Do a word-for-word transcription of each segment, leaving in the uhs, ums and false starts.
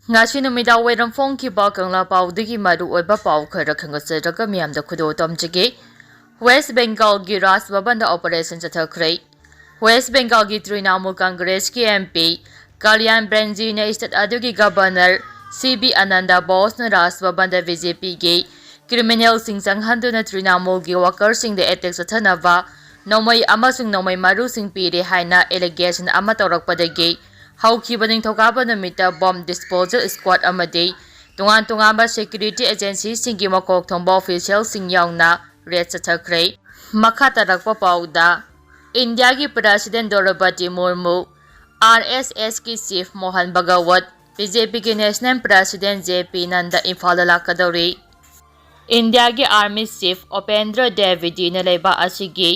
ꯉꯁꯤ ꯅꯨꯃꯤꯗꯥꯡ ꯋꯥꯏꯔꯝ ꯐꯣꯡꯈꯤꯕ ꯀꯪꯂꯥ ꯄꯥꯎꯗꯒꯤ ꯃꯔꯨꯑꯣꯏꯕ ꯄꯥꯎ ꯈꯔ ꯈꯪꯒꯠꯆꯔꯒ ꯃꯤꯌꯥꯝꯗ ꯈꯨꯗꯣꯜ ꯇꯝꯖꯒꯦ꯫ ꯋꯦꯁ ꯕꯦꯡꯒꯥꯜꯒꯤ ꯔꯥꯖ ꯚꯕꯟꯗ ꯑꯣꯄꯔꯦꯁꯟ ꯆꯠꯊꯈ꯭ꯔꯦ꯫ ꯋꯦꯁ ꯕꯦꯡꯒꯥꯜꯒꯤ ꯇ꯭ꯔꯤꯅꯥꯃꯨꯜ ꯀꯪꯒ꯭ꯔꯦꯁꯀꯤ ꯑꯦꯝ ꯄꯤ ꯀꯂꯌꯥꯟ ꯕꯦꯅꯔꯖꯤꯅ ꯁ꯭ꯇꯦꯠ ꯑꯗꯨꯒꯤ ꯒꯕꯔꯅꯔ ꯁꯤ ꯕꯤ ꯑꯅꯟꯗ ꯕꯣꯁꯅ ꯔꯥꯖ ꯚꯕꯟꯗ ꯕꯤ ꯖꯦ ꯄꯤꯒꯤ ꯀ꯭ꯔꯤꯃꯤꯅꯦꯜꯁꯤꯡ ꯆꯪꯍꯟꯗꯨꯅ ꯇ꯭ꯔꯤꯅꯥꯃꯨꯜꯒꯤ ꯋꯥꯀꯔꯁꯤꯡꯗ ꯑꯦꯇꯦꯛ ꯆꯠꯊꯅꯕ ꯅꯣꯡꯃꯩ ꯑꯃꯁꯨꯡ ꯅꯣꯡꯃꯩ ꯃꯔꯨꯁꯤꯡ ꯄꯤꯔꯦ ꯍꯥꯏꯅ ꯑꯦꯂꯤꯒꯦꯁꯟ ꯑꯃ ꯇꯧꯔꯛꯄꯗꯒꯤ ꯍꯧꯈꯤꯕ ꯅꯤꯡꯊꯧꯀꯥꯕ ꯅꯨꯃꯤꯠꯇ ꯕꯣꯝ ꯗꯤꯁꯄꯣꯖꯦꯜ ꯁ꯭ꯀ꯭ꯋꯥꯗ ꯑꯃꯗꯤ ꯇꯣꯉꯥꯟ ꯇꯣꯉꯥꯟꯕ ꯁꯦꯀ꯭ꯌꯨꯔꯤꯇꯤ ꯑꯦꯖꯦꯟꯁꯤꯁꯤꯡꯒꯤ ꯃꯀꯣꯛ ꯊꯣꯡꯕ ꯑꯣꯐꯤꯁꯤꯌꯦꯜꯁꯤꯡ ꯌꯥꯎꯅ ꯔꯦꯗ ꯆꯠꯊꯈ꯭ꯔꯦ꯫ ꯃꯈꯥ ꯇꯥꯔꯛꯄ ꯄꯥꯎꯗ, ꯏꯟꯗꯤꯌꯥꯒꯤ ꯄ꯭ꯔꯦꯁꯤꯗꯦꯟ ꯗ꯭ꯔꯧꯄꯗꯤ ꯃꯨꯔꯃꯨ, ꯑꯥꯔ ꯑꯦꯁ ꯑꯦꯁꯀꯤ chief Mohan Bhagavad, B J ꯄꯤꯒꯤ ꯅꯦꯁꯅꯦꯜ ꯄ꯭ꯔꯦꯁꯤꯗꯦꯟ ꯖꯦ ꯄꯤ ꯅꯟꯗ ꯏꯝꯐꯥꯜꯗ ꯂꯥꯛꯀꯗꯧꯔꯤ꯫ ꯏꯟꯗꯤꯌꯥꯒꯤ ꯑꯥꯔꯃꯤ ꯆꯤꯐ ꯎꯄꯦꯟꯗ꯭ꯔ ꯗ꯭ꯋꯤꯗꯤꯅ ꯂꯩꯕꯥꯛ ꯑꯁꯤꯒꯤ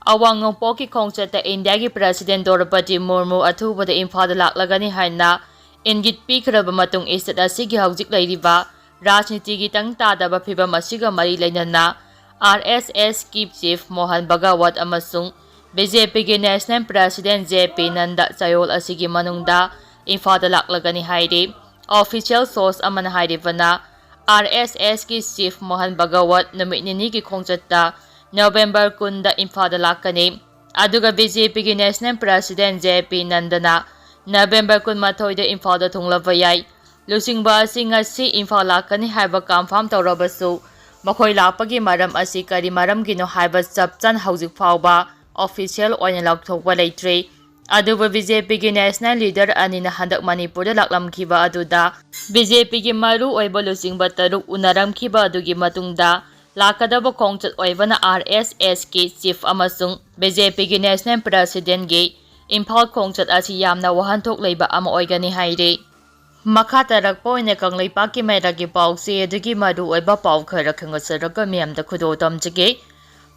ꯑꯋꯥꯡ ꯅꯣꯡꯄꯣꯛꯀꯤ ꯈꯣꯡꯆꯠꯇ ꯏꯟꯗꯤꯌꯥꯒꯤ ꯄ꯭ꯔꯦꯁꯤꯗꯦꯟ ꯗ꯭ꯔꯧꯄꯗꯤ ꯃꯨꯔꯃꯨ ꯑꯊꯨꯕꯗ ꯏꯝꯐꯥꯜꯗ ꯂꯥꯛꯂꯒꯅꯤ ꯍꯥꯏꯅ ꯏꯪꯒꯤꯠ ꯄꯤꯈ꯭ꯔꯕ ꯃꯇꯨꯡ, ꯁ꯭ꯇꯦꯠ ꯑꯁꯤꯒꯤ ꯍꯧꯖꯤꯛ ꯂꯩꯔꯤꯕ ꯔꯥꯖꯅꯤꯇꯤꯒꯤ ꯇꯪ ꯇꯥꯗꯕ ꯐꯤꯕꯝ ꯑꯁꯤꯒ ꯃꯔꯤ ꯂꯩꯅꯅ ꯑꯥꯔ ꯑꯦꯁ ꯑꯦꯁꯀꯤ ꯆꯤꯐ ꯃꯣꯍꯟ ꯚꯒꯋꯠ ꯑꯃꯁꯨꯡ ꯕꯤ ꯖꯦ ꯄꯤꯒꯤ ꯅꯦꯁꯅꯦꯜ ꯄ꯭ꯔꯦꯁꯤꯗꯦꯟ ꯖꯦ ꯄꯤ ꯅꯟꯗ ꯆꯌꯣꯜ ꯑꯁꯤꯒꯤ ꯃꯅꯨꯡꯗ ꯏꯝꯐꯥꯜꯗ ꯂꯥꯛꯂꯒꯅꯤ ꯍꯥꯏꯔꯤ꯫ ꯑꯣꯐꯤꯁꯤꯌꯦꯜ ꯁꯣꯔꯁ ꯑꯃꯅ ꯍꯥꯏꯔꯤꯕꯅ, ꯑꯥꯔ ꯑꯦꯁ ꯑꯦꯁꯀꯤ ꯆꯤꯐ ꯃꯣꯍꯟ ꯚꯒꯋꯠ ꯅꯨꯃꯤꯠ ꯅꯤꯅꯤꯒꯤ ꯈꯣꯡꯆꯠꯇ ꯅꯕꯦꯝꯕꯔ ꯀꯨꯟꯗ ꯏꯝꯐꯥꯜꯗ ꯂꯥꯛꯀꯅꯤ꯫ ꯑꯗꯨꯒ ꯕꯤ ꯖꯦ ꯄꯤꯒꯤ ꯅꯦꯁꯅꯦꯜ ꯄ꯭ꯔꯦꯁꯤꯗꯦꯟ ꯖꯦ ꯄꯤ ꯅꯟꯗꯅ ꯅꯕꯦꯝꯕꯔ ꯀꯨꯟꯃꯥꯊꯣꯏꯗ ꯏꯝꯐꯥꯜꯗ ꯊꯨꯡꯂꯕ ꯌꯥꯏ꯫ ꯂꯨꯆꯤꯡꯕ ꯑꯁꯤ ꯉꯁꯤ ꯏꯝꯐꯥꯜ ꯂꯥꯛꯀꯅꯤ ꯍꯥꯏꯕ ꯀꯟꯐꯥꯔꯝ ꯇꯧꯔꯕꯁꯨ, ꯃꯈꯣꯏ ꯂꯥꯛꯄꯒꯤ ꯃꯔꯝ ꯑꯁꯤ ꯀꯔꯤ ꯃꯔꯝꯒꯤꯅꯣ ꯍꯥꯏꯕ ꯆꯞ ꯆꯥꯅ ꯍꯧꯖꯤꯛ ꯐꯥꯎꯕ ꯑꯣꯐꯤꯁꯤꯌꯦꯜ ꯑꯣꯏꯅ ꯂꯥꯎꯊꯣꯛꯄ ꯂꯩꯇ꯭ꯔꯤ꯫ ꯑꯗꯨꯕꯨ ꯕꯤ ꯖꯦ ꯄꯤꯒꯤ ꯅꯦꯁꯅꯦꯜ ꯂꯤꯗꯔ ꯑꯅꯤꯅ ꯍꯟꯗꯛ ꯃꯅꯤꯄꯨꯔꯗ ꯂꯥꯛꯂꯝꯈꯤꯕ ꯑꯗꯨꯗ ꯕꯤ ꯖꯦ ꯄꯤꯒꯤ ꯃꯔꯨ ꯑꯣꯏꯕ ꯂꯨꯆꯤꯡꯕ ꯇꯔꯨꯛ ꯎꯅꯔꯝꯈꯤꯕ ꯑꯗꯨꯒꯤ ꯃꯇꯨꯡꯗ ꯂꯥꯛꯀꯗꯕ ꯈꯣꯡꯆꯠ ꯑꯣꯏꯕꯅ ꯑꯥꯔ ꯑꯦꯁ ꯑꯦꯁꯀꯤ ꯆꯤꯐ ꯑꯃꯁꯨꯡ ꯕꯤ ꯖꯦ ꯄꯤꯒꯤ ꯅꯦꯁꯅꯦꯜ ꯄ꯭ꯔꯦꯁꯤꯗꯦꯟꯒꯤ ꯏꯝꯐꯥꯜ ꯈꯣꯡꯆꯠ ꯑꯁꯤ ꯌꯥꯝꯅ ꯋꯥꯍꯟꯊꯣꯛ ꯂꯩꯕ ꯑꯃ ꯑꯣꯏꯒꯅꯤ ꯍꯥꯏꯔꯤ꯫ ꯃꯈꯥ ꯇꯥꯔꯛꯄ ꯑꯣꯏꯅ ꯀꯪꯂꯩꯄꯥꯛꯀꯤ ꯃꯩꯔꯥꯒꯤ ꯄꯥꯎꯆꯦ ꯑꯗꯨꯒꯤ ꯃꯔꯨꯑꯣꯏꯕ ꯄꯥꯎ ꯈꯔ ꯈꯪꯒꯠꯆꯔꯒ ꯃꯤꯌꯥꯝꯗ ꯈꯨꯗꯣꯜ ꯇꯝꯖꯒꯦ꯫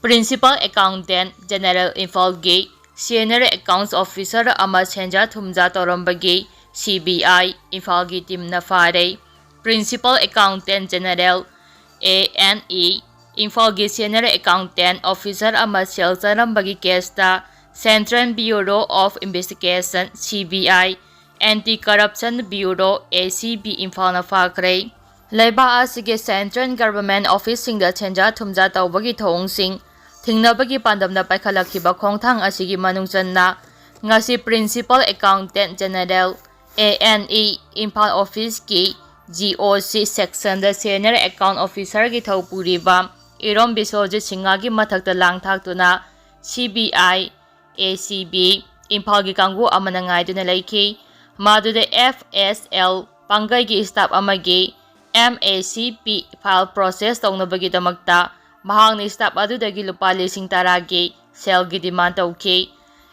ꯄ꯭ꯔꯤꯟꯁꯤꯄꯥꯜ ꯑꯦꯀꯥꯎꯟꯇꯦꯟ ꯖꯦꯅꯦꯔꯦꯜ ꯏꯝꯐꯥꯜꯒꯤ ꯁꯦꯅꯤꯌꯔ ꯑꯦꯀꯥꯎꯟꯁ ꯑꯣꯐꯤꯁꯔ ꯑꯃ ꯁꯦꯟꯖꯥ ꯊꯨꯝꯖꯥ ꯇꯧꯔꯝꯕꯒꯤ ꯁꯤ ꯕꯤ ꯑꯥꯏ ꯏꯝꯐꯥꯜꯒꯤ ꯇꯤꯝꯅ ꯐꯥꯔꯦ꯫ Principal accountant general, A N E, ꯏꯝꯐꯥꯜꯒꯤ ꯁꯦꯅꯤꯌꯔ ꯑꯦꯀꯥꯎꯟꯇꯦꯟ ꯑꯣꯐꯤꯁꯔ ꯑꯃ ꯁꯦꯜ ꯆꯥꯔꯝꯕꯒꯤ ꯀꯦꯁꯇ central bureau of investigation, C B I, Anti Corruption Bureau, A C B, ꯏꯝꯐꯥꯜꯅ ꯐꯥꯈ꯭ꯔꯦ꯫ ꯂꯩꯕꯥꯛ ꯑꯁꯤꯒꯤ Central Government officeꯁꯤꯡꯗ ꯁꯦꯟꯖꯥ ꯊꯨꯝꯖꯥ ꯇꯧꯕꯒꯤ ꯊꯧꯑꯣꯡꯁꯤꯡ ꯊꯤꯡꯅꯕꯒꯤ ꯄꯥꯟꯗꯝꯗ ꯄꯥꯏꯈꯠꯂꯛꯈꯤꯕ ꯈꯣꯡꯊꯥꯡ ꯑꯁꯤꯒꯤ ꯃꯅꯨꯡ ꯆꯟꯅ ꯉꯁꯤ Principal Accountant General, A N E, Imphal officeꯀꯤ G O C sectionꯗ Senior Account Officerꯒꯤ ꯊꯧ ꯄꯨꯔꯤꯕ ꯏꯔꯣꯝ ꯕꯤꯁ꯭ꯋꯖꯤꯠ ꯁꯤꯡꯍꯒꯤ ꯃꯊꯛꯇ ꯂꯥꯡ ꯊꯥꯛꯇꯨꯅ C B I, A C B, ꯏꯝꯐꯥꯜꯒꯤ ꯀꯥꯡꯕꯨ ꯑꯃꯅ ꯉꯥꯏꯗꯨꯅ ꯂꯩꯈꯤ꯫ ꯃꯗꯨꯗ F S L ꯄꯥꯡꯒꯩꯒꯤ staff ꯑꯃꯒꯤ M A C P file process ꯇꯧꯅꯕꯒꯤꯗꯃꯛꯇ ꯃꯍꯥꯛꯅ staff ꯑꯗꯨꯗꯒꯤ ꯂꯨꯄꯥ ꯂꯤꯁꯤꯡ ꯇꯔꯥꯒꯤ ꯁꯦꯜꯒꯤ demand ꯇꯧꯈꯤ꯫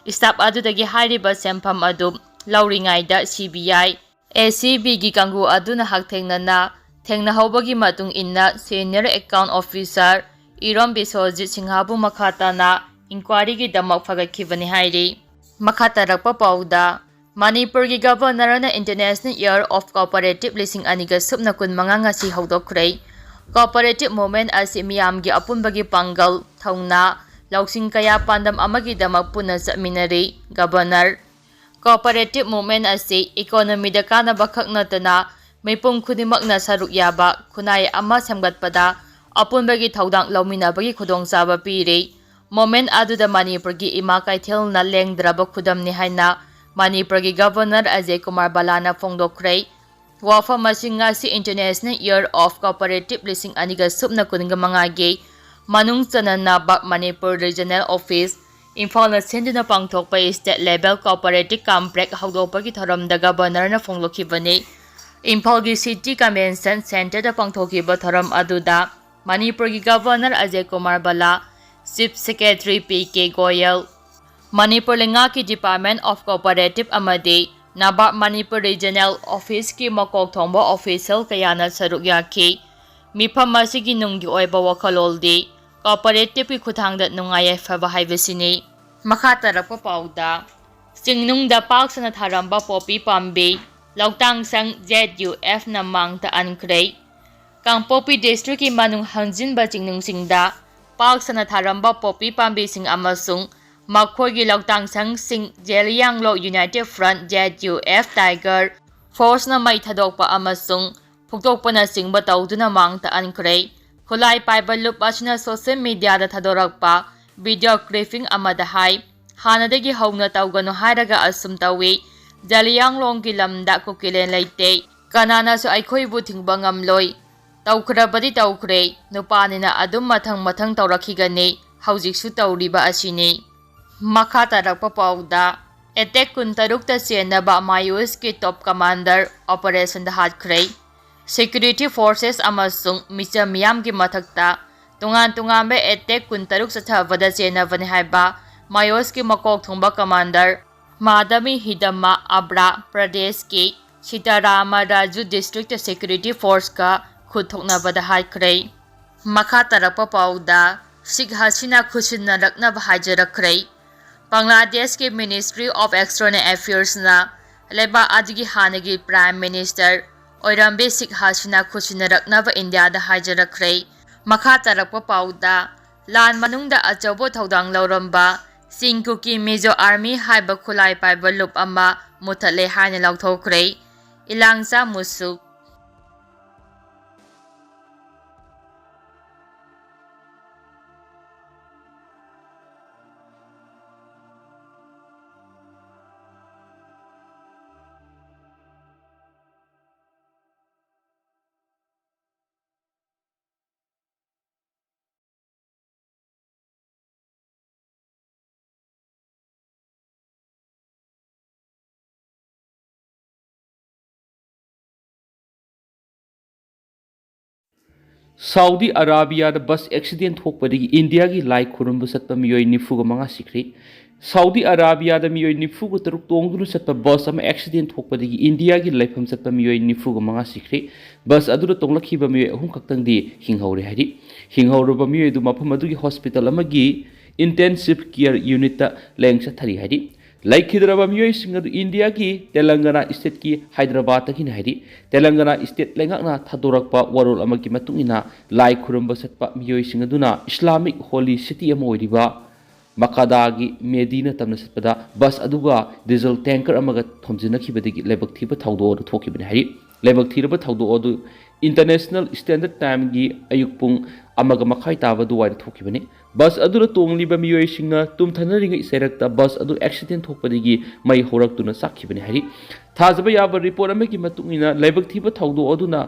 Staff ꯑꯗꯨꯗꯒꯤ ꯍꯥꯏꯔꯤꯕ ꯁꯦꯟꯐꯝ ꯑꯗꯨ ꯂꯧꯔꯤꯉꯩꯗ C B I, A C Bꯒꯤ ꯀꯥꯡꯕꯨ ꯑꯗꯨꯅ ꯍꯛꯊꯦꯡꯅꯅ ꯊꯦꯡꯅꯍꯧꯕꯒꯤ ꯃꯇꯨꯡ ꯏꯟꯅ Senior Account Officer ꯏꯔꯣꯝ ꯕꯤꯁ꯭ꯋꯖꯤꯠ ꯁꯤꯡꯍꯕꯨ ꯃꯈꯥ ꯇꯥꯅ inquiryꯒꯤꯗꯃꯛ ꯐꯒꯠꯈꯤꯕꯅꯤ ꯍꯥꯏꯔꯤ꯫ ꯃꯈꯥ ꯇꯥꯔꯛꯄ ꯄꯥꯎꯗ, ꯃꯅꯤꯄꯨꯔꯒꯤ Governorꯅ International Year of Cooperative ꯂꯤꯁꯤꯡ ꯑꯅꯤꯒ ꯁꯨꯞꯅ ꯀꯨꯟꯃꯉꯥ ꯉꯁꯤ ꯍꯧꯗꯣꯛꯈ꯭ꯔꯦ꯫ Cooperative movement ꯑꯁꯤ ꯃꯤꯌꯥꯝꯒꯤ ꯑꯄꯨꯟꯕꯒꯤ ꯄꯥꯡꯒꯜ, ꯊꯧꯅꯥ, ꯂꯧꯁꯤꯡ ꯀꯌꯥ ꯄꯥꯟꯗꯝ ꯑꯃꯒꯤꯗꯃꯛ ꯄꯨꯟꯅ ꯆꯠꯃꯤꯟꯅꯔꯤ꯫ Governor, Cooperative movement ꯑꯁꯤ economyꯗ ꯀꯥꯟꯅꯕ ꯈꯛ ꯅꯠꯇꯅ ꯃꯤꯄꯨꯝ ꯈꯨꯗꯤꯡꯃꯛꯅ ꯁꯔꯨꯛ ꯌꯥꯕ ꯈꯨꯟꯅꯥꯏ ꯑꯃ ꯁꯦꯝꯒꯠꯄꯗ ꯑꯄꯨꯟꯕꯒꯤ ꯊꯧꯗꯥꯡ ꯂꯧꯃꯤꯟꯅꯕꯒꯤ ꯈꯨꯗꯣꯡꯆꯥꯕ ꯄꯤꯔꯤ꯫ Movement ꯑꯗꯨꯗ ꯃꯅꯤꯄꯨꯔꯒꯤ ꯏꯃꯥ ꯀꯩꯊꯦꯜꯅ ꯂꯦꯡꯗ꯭ꯔꯕ ꯈꯨꯗꯝꯅꯤ ꯍꯥꯏꯅ ꯃꯅꯤꯄꯨꯔꯒꯤ Governor ꯑꯖꯌ ꯀꯨꯃꯥꯔ ꯕꯂꯥꯅ ꯐꯣꯡꯗꯣꯛꯈ꯭ꯔꯦ꯫ ꯋꯥꯐꯝ ꯑꯁꯤ ꯉꯁꯤ International Year of Cooperative ꯂꯤꯁꯤꯡ ꯑꯅꯤꯒ ꯁꯨꯞꯅ ꯀꯨꯟꯒ ꯃꯉꯥꯒꯤ ꯃꯅꯨꯡ ꯆꯟꯅ ꯅꯕꯥꯔꯗ ꯃꯅꯤꯄꯨꯔ Regional Office, ꯏꯝꯐꯥꯜꯅ ꯁꯤꯟꯗꯨꯅ ꯄꯥꯡꯊꯣꯛꯄ State Level Cooperative Camp ꯍꯧꯗꯣꯛꯄꯒꯤ ꯊꯧꯔꯝꯗ Governorꯅ ꯐꯣꯡꯗꯣꯛꯈꯤꯕꯅꯤ꯫ ꯏꯝꯐꯥꯜꯒꯤ City Convention Centreꯗ ꯄꯥꯡꯊꯣꯛꯈꯤꯕ ꯊꯧꯔꯝ ꯑꯗꯨꯗ ꯃꯅꯤꯄꯨꯔꯒꯤ Governor ꯑꯖꯌ ꯀꯨꯃꯥꯔ ꯕꯂꯥ, Chief Secretary P K Goyal, Manipur ꯂꯩꯉꯥꯛꯀꯤ Department of Cooperative ꯑꯃꯗꯤ ꯅꯕꯥꯔꯗ ꯃꯅꯤꯄꯨꯔ Regional Officeꯀꯤ ꯃꯀꯣꯛ ꯊꯣꯡꯕ official ꯀꯌꯥꯅ ꯁꯔꯨꯛ ꯌꯥꯈꯤ꯫ ꯃꯤꯐꯝ ꯑꯁꯤꯒꯤ ꯅꯨꯡꯒꯤ ꯑꯣꯏꯕ ꯋꯥꯈꯜꯂꯣꯟꯗꯤ cooperativeꯀꯤ ꯈꯨꯠꯊꯥꯡꯗ ꯅꯨꯡꯉꯥꯏ ꯌꯥꯏꯐꯕ ꯍꯥꯏꯕꯁꯤꯅꯤ꯫ ꯃꯈꯥ ꯇꯥꯔꯛꯄ ꯄꯥꯎꯗ, ꯆꯤꯡꯅꯨꯡꯗ ꯄꯥꯛ ꯁꯟꯅ ꯊꯥꯔꯝꯕ ꯄꯣꯄꯤ ꯄꯥꯝꯕꯤ ꯂꯧꯇꯥꯡ ꯁꯪ Z U Fꯅ ꯃꯥꯡ ꯊꯥꯍꯟꯈ꯭ꯔꯦ꯫ ꯀꯥꯡꯄꯣꯛꯄꯤ districtꯀꯤ ꯃꯅꯨꯡ ꯍꯟꯖꯤꯟꯕ ꯆꯤꯡꯅꯨꯡꯁꯤꯡꯗ ꯄꯥꯛ ꯁꯟꯅ ꯊꯥꯔꯝꯕ ꯄꯣꯄꯤ ꯄꯥꯝꯕꯤꯁꯤꯡ ꯑꯃꯁꯨꯡ ꯃꯈꯣꯏꯒꯤ ꯂꯧꯇꯥꯡꯁꯪꯁꯤꯡ ꯖꯦꯂꯤꯌꯥꯡꯂꯣꯡ United Front, J U F, Tiger Force-ꯅ ꯃꯩ ꯊꯥꯗꯣꯛꯄ ꯑꯃꯁꯨꯡ ꯐꯨꯛꯇꯣꯛꯄꯅꯆꯤꯡꯕ ꯇꯧꯗꯨꯅ ꯃꯥꯡ ꯇꯥꯛꯍꯟꯈ꯭ꯔꯦ꯫ ꯈꯨꯠꯂꯥꯏ ꯄꯥꯏꯕ ꯂꯨꯞ ꯑꯁꯤꯅ social media-ꯗ ꯊꯥꯗꯣꯔꯛꯄ video clipping ꯑꯃꯗ ꯍꯥꯏ, "ꯍꯥꯟꯅꯗꯒꯤ ꯍꯧꯅ ꯇꯧꯒꯅꯨ ꯍꯥꯏꯔꯒ ꯑꯁꯨꯝ ꯇꯧꯏ꯫ ꯖꯦꯂꯤꯌꯥꯡꯂꯣꯡꯒꯤ ꯂꯝꯗ ꯀꯨꯀꯤꯂꯦꯟ ꯂꯩꯇꯦ꯫ ꯀꯅꯥꯅꯁꯨ ꯑꯩꯈꯣꯏꯕꯨ ꯊꯤꯡꯕ ꯉꯝꯂꯣꯏ꯫ ꯇꯧꯈ꯭ꯔꯕꯗꯤ ꯇꯧꯈ꯭ꯔꯦ꯫ ꯅꯨꯄꯥꯅꯤꯅ ꯑꯗꯨꯝ ꯃꯊꯪ ꯃꯊꯪ ꯇꯧꯔꯛꯈꯤꯒꯅꯤ꯫ ꯍꯧꯖꯤꯛꯁꯨ ꯇꯧꯔꯤꯕ ꯑꯁꯤꯅꯤ꯫" ꯃꯈꯥ ꯇꯥꯔꯛꯄ ꯄꯥꯎꯗ, attack ꯀꯨꯟꯇꯔꯨꯛꯇ ꯆꯦꯟꯅꯕ ꯃꯥꯌꯣꯁꯀꯤ top commander operation-ꯗ ꯍꯥꯠꯈ꯭ꯔꯦ꯫ Security forces ꯑꯃꯁꯨꯡ ꯃꯤꯆꯝ ꯃꯤꯌꯥꯝꯒꯤ ꯃꯊꯛꯇ ꯇꯣꯉꯥꯟ ꯇꯣꯉꯥꯟꯕ attack ꯀꯨꯟꯇꯔꯨꯛ ꯆꯠꯊꯕꯗ ꯆꯦꯟꯅꯕꯅꯤ ꯍꯥꯏꯕ ꯃꯥꯌꯣꯁꯀꯤ ꯃꯀꯣꯛ ꯊꯣꯡꯕ commander ꯃꯥꯗꯃꯤ ꯍꯤꯗꯃ ꯑꯕ꯭ꯔꯥ ꯄ꯭ꯔꯗꯦꯁꯀꯤ ꯁꯤꯇꯥꯔꯥꯃ ꯔꯥꯖꯨ district-ꯇ security force-ꯀ ꯈꯨꯠ ꯊꯣꯛꯅꯕꯗ ꯍꯥꯏꯈ꯭ꯔꯦ꯫ ꯃꯈꯥ ꯇꯥꯔꯛꯄ ꯄꯥꯎꯗ, ꯁꯤꯈ ꯍꯥꯁꯤꯅꯥ ꯈꯨꯠꯁꯤꯟꯅꯔꯛꯅꯕ ꯍꯥꯏꯖꯔꯛꯈ꯭ꯔꯦ꯫ ꯕꯪꯒ꯭ꯂꯥꯗꯦꯁꯀꯤ Ministry of External Affairs-ꯅ ꯂꯩꯕꯥꯛ ꯑꯗꯨꯒꯤ ꯍꯥꯟꯅꯒꯤ Prime Minister ꯑꯣꯏꯔꯝꯕꯤ ꯁꯤꯈ ꯍꯥꯁꯤꯅꯥ ꯈꯨꯠꯁꯤꯟꯅꯔꯛꯅꯕ ꯏꯟꯗꯤꯌꯥꯗ ꯍꯥꯏꯖꯔꯛꯈ꯭ꯔꯦ꯫ ꯃꯈꯥ ꯇꯥꯔꯛꯄ ꯄꯥꯎꯗ, ꯂꯥꯟ ꯃꯅꯨꯡꯗ ꯑꯆꯧꯕ ꯊꯧꯗꯥꯡ ꯂꯧꯔꯝꯕ ꯆꯤꯡ ꯀꯨꯀꯤ ꯃꯤꯖꯣ Army ꯍꯥꯏꯕ ꯈꯨꯠꯂꯥꯏ ꯄꯥꯏꯕ ꯂꯨꯞ ꯑꯃ ꯃꯨꯊꯠꯂꯦ ꯍꯥꯏꯅ ꯂꯥꯎꯊꯣꯛꯈ꯭ꯔꯦ꯫ ꯏꯂꯥꯡꯆꯥ ꯃꯨꯁꯨꯛ꯫ ꯁꯥꯎꯗꯤ ꯑꯔꯥꯕꯤꯌꯥꯗ bus accident ꯊꯣꯛꯄꯗꯒꯤ ꯏꯟꯗꯤꯌꯥꯒꯤ ꯂꯥꯏ ꯈꯨꯔꯨꯝꯕ ꯆꯠꯄ ꯃꯤꯑꯣꯏ ꯅꯤꯐꯨꯒ ꯃꯉꯥ ꯁꯤꯈ꯭ꯔꯦ꯫ ꯁꯥꯎꯗꯤ ꯑꯔꯥꯕꯤꯌꯥꯗ ꯃꯤꯑꯣꯏ ꯅꯤꯐꯨꯒ ꯇꯔꯨꯛ ꯇꯣꯡꯗꯨꯅ ꯆꯠꯄ bus ꯑꯃ accident ꯊꯣꯛꯄꯗꯒꯤ ꯏꯟꯗꯤꯌꯥꯒꯤ ꯂꯥꯏꯐꯝ ꯆꯠꯄ ꯃꯤꯑꯣꯏ ꯅꯤꯐꯨꯒ ꯃꯉꯥ ꯁꯤꯈ꯭ꯔꯦ꯫ Bus ꯑꯗꯨꯗ ꯇꯣꯡꯂꯛꯈꯤꯕ ꯃꯤꯑꯣꯏ ꯑꯍꯨꯝ ꯈꯛꯇꯪꯗꯤ ꯍꯤꯡꯍꯧꯔꯦ ꯍꯥꯏꯔꯤ꯫ ꯍꯤꯡꯍꯧꯔꯕ ꯃꯤꯑꯣꯏ ꯑꯗꯨ ꯃꯐꯝ ꯑꯗꯨꯒꯤ hospital ꯑꯃꯒꯤ intensive care unitꯇ ꯂꯥꯌꯦꯡ ꯆꯠꯊꯔꯤ ꯍꯥꯏꯔꯤ꯫ ꯂꯩꯈꯤꯗ꯭ꯔꯕ ꯃꯤꯑꯣꯏꯁꯤꯡ ꯑꯗꯨ ꯏꯟꯗꯤꯌꯥꯒꯤ ꯇꯦꯂꯪꯒꯅꯥ stateꯀꯤ ꯍꯥꯏꯗ꯭ꯔꯕꯥꯗꯇꯒꯤꯅꯤ ꯍꯥꯏꯔꯤ꯫ ꯇꯦꯂꯪꯒꯅꯥ state ꯂꯩꯉꯥꯛꯅ ꯊꯥꯗꯣꯔꯛꯄ ꯋꯥꯔꯣꯜ ꯑꯃꯒꯤ ꯃꯇꯨꯡ ꯏꯟꯅ, ꯂꯥꯏ ꯈꯨꯔꯨꯝꯕ ꯆꯠꯄ ꯃꯤꯑꯣꯏꯁꯤꯡ ꯑꯗꯨꯅ Islamic holy city ꯑꯃ ꯑꯣꯏꯔꯤꯕ ꯃꯀꯥꯗꯥꯒꯤ ꯃꯦꯗꯤꯅ ꯇꯝꯅ ꯆꯠꯄꯗ ꯕꯁ ꯑꯗꯨꯒ ꯗꯤꯖꯜ ꯇꯦꯡꯀꯔ ꯑꯃꯒ ꯊꯣꯝꯖꯤꯟꯅꯈꯤꯕꯗꯒꯤ ꯂꯥꯏꯕꯛ ꯊꯤꯕ ꯊꯧꯗꯣꯛ ꯑꯗꯨ ꯊꯣꯛꯈꯤꯕꯅꯤ ꯍꯥꯏꯔꯤ꯫ ꯂꯥꯏꯕꯛ ꯊꯤꯔꯕ ꯊꯧꯗꯣꯛ ꯑꯗꯨ International Standard Timeꯒꯤ ꯑꯌꯨꯛ ꯄꯨꯡ ꯑꯃꯒ ꯃꯈꯥꯏ ꯇꯥꯕ ꯑꯗꯨꯋꯥꯏꯗ ꯊꯣꯛꯈꯤꯕꯅꯤ꯫ ꯕꯁ ꯑꯗꯨꯗ ꯇꯣꯡꯂꯤꯕ ꯃꯤꯑꯣꯏꯁꯤꯡꯅ ꯇꯨꯝꯊꯅꯔꯤꯉꯩ ꯆꯩꯔꯛꯇ ꯕꯁ ꯑꯗꯨ ꯑꯦꯛꯁꯤꯗꯦꯟ ꯊꯣꯛꯄꯗꯒꯤ ꯃꯩ ꯍꯧꯔꯛꯇꯨꯅ ꯆꯥꯛꯈꯤꯕꯅꯤ ꯍꯥꯏꯔꯤ꯫ ꯊꯥꯖꯕ ꯌꯥꯕ ꯔꯤꯄꯣꯔꯠ ꯑꯃꯒꯤ ꯃꯇꯨꯡ ꯏꯟꯅ ꯂꯥꯏꯕꯛ ꯊꯤꯕ ꯊꯧꯗꯣꯛ ꯑꯗꯨꯅ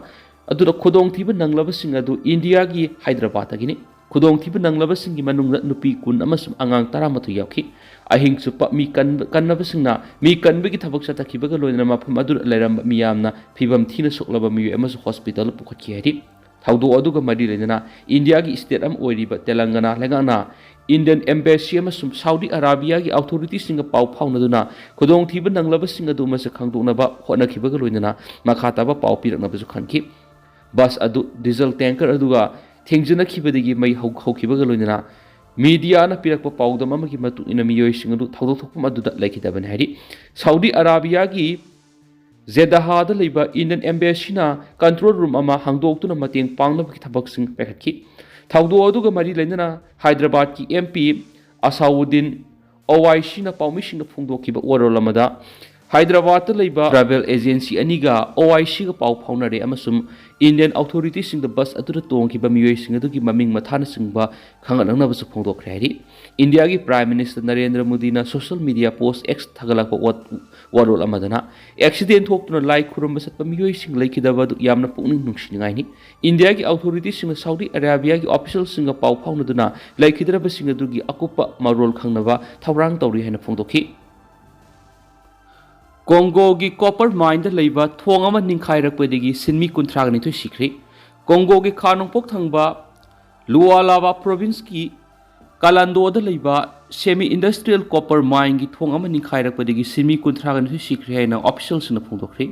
ꯑꯗꯨꯗ ꯈꯨꯗꯣꯡꯊꯤꯕ ꯅꯪꯂꯕꯁꯤꯡ ꯑꯗꯨ ꯏꯟꯗꯤꯌꯥꯒꯤ ꯍꯥꯏꯗ꯭ꯔꯕꯥꯗꯇꯒꯤꯅꯤ꯫ ꯈꯨꯗꯣꯡꯊꯤꯕ ꯅꯪꯂꯕꯁꯤꯡꯒꯤ ꯃꯅꯨꯡꯗ ꯅꯨꯄꯤ ꯀꯨꯟ ꯑꯃꯁꯨꯡ ꯑꯉꯥꯡ ꯇꯔꯥꯃꯥꯊꯣꯏ ꯌꯥꯎꯈꯤ꯫ ꯑꯍꯤꯡ ꯆꯨꯞꯄ ꯃꯤ ꯀꯟꯕ, ꯀꯟꯅꯕꯁꯤꯡꯅ ꯃꯤ ꯀꯟꯕꯒꯤ ꯊꯕꯛ ꯆꯠꯊꯈꯤꯕꯒ ꯂꯣꯏꯅꯅ ꯃꯐꯝ ꯑꯗꯨꯗ ꯂꯩꯔꯝꯕ ꯃꯤꯌꯥꯝꯅ ꯐꯤꯕꯝ ꯊꯤꯅ ꯁꯣꯛꯂꯕ ꯃꯤꯑꯣꯏ ꯑꯃꯁꯨ ꯍꯣꯁꯄꯤꯇꯥꯜꯗ ꯄꯨꯈꯠꯈꯤ ꯍꯥꯏꯔꯤ꯫ ꯊꯧꯗꯣꯛ ꯑꯗꯨꯒ ꯃꯔꯤ ꯂꯩꯅꯅ ꯏꯟꯗꯤꯌꯥꯒꯤ ꯁ꯭ꯇꯦꯠ ꯑꯃ ꯑꯣꯏꯔꯤꯕ ꯇꯦꯂꯪꯒꯅꯥ ꯂꯩꯉꯥꯛꯅ ꯏꯟꯗꯤꯌꯟ ꯑꯦꯝꯕꯦꯁꯤ ꯑꯃꯁꯨꯡ ꯁꯥꯎꯗꯤ ꯑꯔꯥꯕꯤꯌꯥꯒꯤ ꯑꯣꯊꯣꯔꯤꯇꯤꯁꯤꯡꯒ ꯄꯥꯎ ꯐꯥꯎꯅꯗꯨꯅ ꯈꯨꯗꯣꯡꯊꯤꯕ ꯅꯪꯂꯕꯁꯤꯡ ꯑꯗꯨ ꯃꯁꯛ ꯈꯪꯗꯣꯛꯅꯕ ꯍꯣꯠꯅꯈꯤꯕꯒ ꯂꯣꯏꯅꯅ ꯃꯈꯥ ꯇꯥꯕ ꯄꯥꯎ ꯄꯤꯔꯛꯅꯕꯁꯨ ꯈꯟꯈꯤ꯫ ꯕꯁ ꯑꯗꯨ ꯗꯤꯖꯜ ꯇꯦꯡꯀꯔ ꯑꯗꯨꯒ ꯊꯦꯡꯖꯤꯟꯅꯈꯤꯕꯗꯒꯤ ꯃꯩ ꯍꯧ-, ꯍꯧꯈꯤꯕꯒ ꯂꯣꯏꯅꯅ ꯃꯤꯗꯤꯌꯥꯅ ꯄꯤꯔꯛꯄ ꯄꯥꯎꯗꯝ ꯑꯃꯒꯤ ꯃꯇꯨꯡ ꯏꯟꯅ ꯃꯤꯑꯣꯏꯁꯤꯡ ꯑꯗꯨ ꯊꯧꯗꯣꯛ ꯊꯣꯛꯐꯝ ꯑꯗꯨꯗ ꯂꯩꯈꯤꯗꯕꯅꯤ ꯍꯥꯏꯔꯤ꯫ ꯁꯥꯎꯗꯤ ꯑꯔꯥꯕꯤꯌꯥꯒꯤ ꯖꯦꯗꯥꯍꯥꯗ ꯂꯩꯕ ꯏꯟꯗꯤꯌꯟ ꯑꯦꯝꯕꯦꯁꯤꯅ ꯀꯟꯇ꯭ꯔꯣꯜ ꯔꯨꯝ ꯑꯃ ꯍꯥꯡꯗꯣꯛꯇꯨꯅ ꯃꯇꯦꯡ ꯄꯥꯡꯅꯕꯒꯤ ꯊꯕꯛꯁꯤꯡ ꯄꯥꯏꯈꯠꯈꯤ꯫ ꯊꯧꯗꯣꯛ ꯑꯗꯨꯒ ꯃꯔꯤ ꯂꯩꯅꯅ ꯍꯥꯏꯗ꯭ꯔꯕꯥꯗꯀꯤ ꯑꯦꯝ ꯄꯤ ꯑꯁꯥꯎꯗꯤꯟ ꯑꯣꯋꯥꯏꯁꯤꯅ ꯄꯥꯎꯃꯤꯁꯤꯡꯗ ꯐꯣꯡꯗꯣꯛꯈꯤꯕ ꯋꯥꯔꯣꯜ ꯑꯃꯗ, ꯍꯥꯏꯗ꯭ꯔꯕꯥꯗꯇ ꯂꯩꯕ ꯇ꯭ꯔꯥꯚꯦꯜ ꯑꯦꯖꯦꯟꯁꯤ ꯑꯅꯤꯒ ꯑꯣꯋꯥꯏꯁꯤꯒ ꯄꯥꯎ ꯐꯥꯎꯅꯔꯦ ꯑꯃꯁꯨꯡ ꯏꯟꯗꯤꯌꯟ ꯑꯣꯊꯣꯔꯤꯇꯤꯁꯤꯡꯗ ꯕꯁ ꯑꯗꯨꯗ ꯇꯣꯡꯈꯤꯕ ꯃꯤꯑꯣꯏꯁꯤꯡ ꯑꯗꯨꯒꯤ ꯃꯃꯤꯡ ꯃꯊꯥꯅꯆꯤꯡꯕ ꯈꯪꯍꯠꯂꯛꯅꯕꯁꯨ ꯐꯣꯡꯗꯣꯛꯈ꯭ꯔꯦ ꯍꯥꯏꯔꯤ꯫ ꯏꯟꯗꯤꯌꯥꯒꯤ ꯄ꯭ꯔꯥꯏꯝ ꯃꯤꯅꯤꯁꯇꯔ ꯅꯔꯦꯟꯗ꯭ꯔ ꯃꯣꯗꯤꯅ ꯁꯣꯁꯤꯌꯦꯜ ꯃꯤꯗꯤꯌꯥ ꯄꯣꯁ X ꯊꯥꯒꯠꯂꯛꯄ ꯋꯥ-, ꯋꯥꯔꯣꯜ ꯑꯃꯗꯅ, ꯑꯦꯛꯁꯤꯗꯦꯟ ꯊꯣꯛꯇꯨꯅ ꯂꯥꯏ ꯈꯨꯔꯨꯝꯕ ꯆꯠꯄ ꯃꯤꯑꯣꯏꯁꯤꯡ ꯂꯩꯈꯤꯗꯕ ꯑꯗꯨ ꯌꯥꯝꯅ ꯄꯨꯛꯅꯤꯡ ꯅꯨꯡꯁꯤꯅꯤꯡꯉꯥꯏꯅꯤ꯫ ꯏꯟꯗꯤꯌꯥꯒꯤ ꯑꯣꯊꯣꯔꯤꯇꯤꯁꯤꯡꯅ ꯁꯥꯎꯗꯤ ꯑꯔꯥꯕꯤꯌꯥꯒꯤ ꯑꯣꯐꯤꯁꯤꯌꯦꯜꯁꯤꯡꯒ ꯄꯥꯎ ꯐꯥꯎꯅꯗꯨꯅ ꯂꯩꯈꯤꯗ꯭ꯔꯕꯁꯤꯡ ꯑꯗꯨꯒꯤ ꯑꯀꯨꯞꯄ ꯃꯔꯣꯜ ꯈꯪꯅꯕ ꯊꯧꯔꯥꯡ ꯇꯧꯔꯤ ꯍꯥꯏꯅ ꯐꯣꯡꯗꯣꯛꯈꯤ꯫ ꯀꯣꯡꯒꯣꯒꯤ ꯀꯣꯄꯔ ꯃꯥꯏꯟꯗ ꯂꯩꯕ ꯊꯣꯡ ꯑꯃ ꯅꯤꯡꯈꯥꯏꯔꯛꯄꯗꯒꯤ ꯁꯤꯟꯃꯤ ꯀꯨꯟꯊ꯭ꯔꯥꯒ ꯅꯤꯊꯣꯏ ꯁꯤꯈ꯭ꯔꯦ꯫ ꯀꯣꯡꯒꯣꯒꯤ ꯈꯥ ꯅꯣꯡꯄꯣꯛ ꯊꯪꯕ ꯂꯨꯋꯥꯂꯥꯕꯥ ꯄ꯭ꯔꯣꯚꯤꯟꯁꯀꯤ ꯀꯥꯂꯥꯟꯗꯣꯗ ꯂꯩꯕ ꯁꯦꯃꯤ ꯏꯟꯗꯁꯇ꯭ꯔꯤꯌꯦꯜ ꯀꯣꯄꯔ ꯃꯥꯏꯟꯒꯤ ꯊꯣꯡ ꯑꯃ ꯅꯤꯡꯈꯥꯏꯔꯛꯄꯗꯒꯤ ꯁꯤꯟꯃꯤ ꯀꯨꯟꯊ꯭ꯔꯥꯒ ꯅꯤꯊꯣꯏ ꯁꯤꯈ꯭ꯔꯦ ꯍꯥꯏꯅ ꯑꯣꯐꯤꯁꯤꯌꯦꯜꯁꯤꯡꯅ ꯐꯣꯡꯗꯣꯛꯈ꯭ꯔꯦ꯫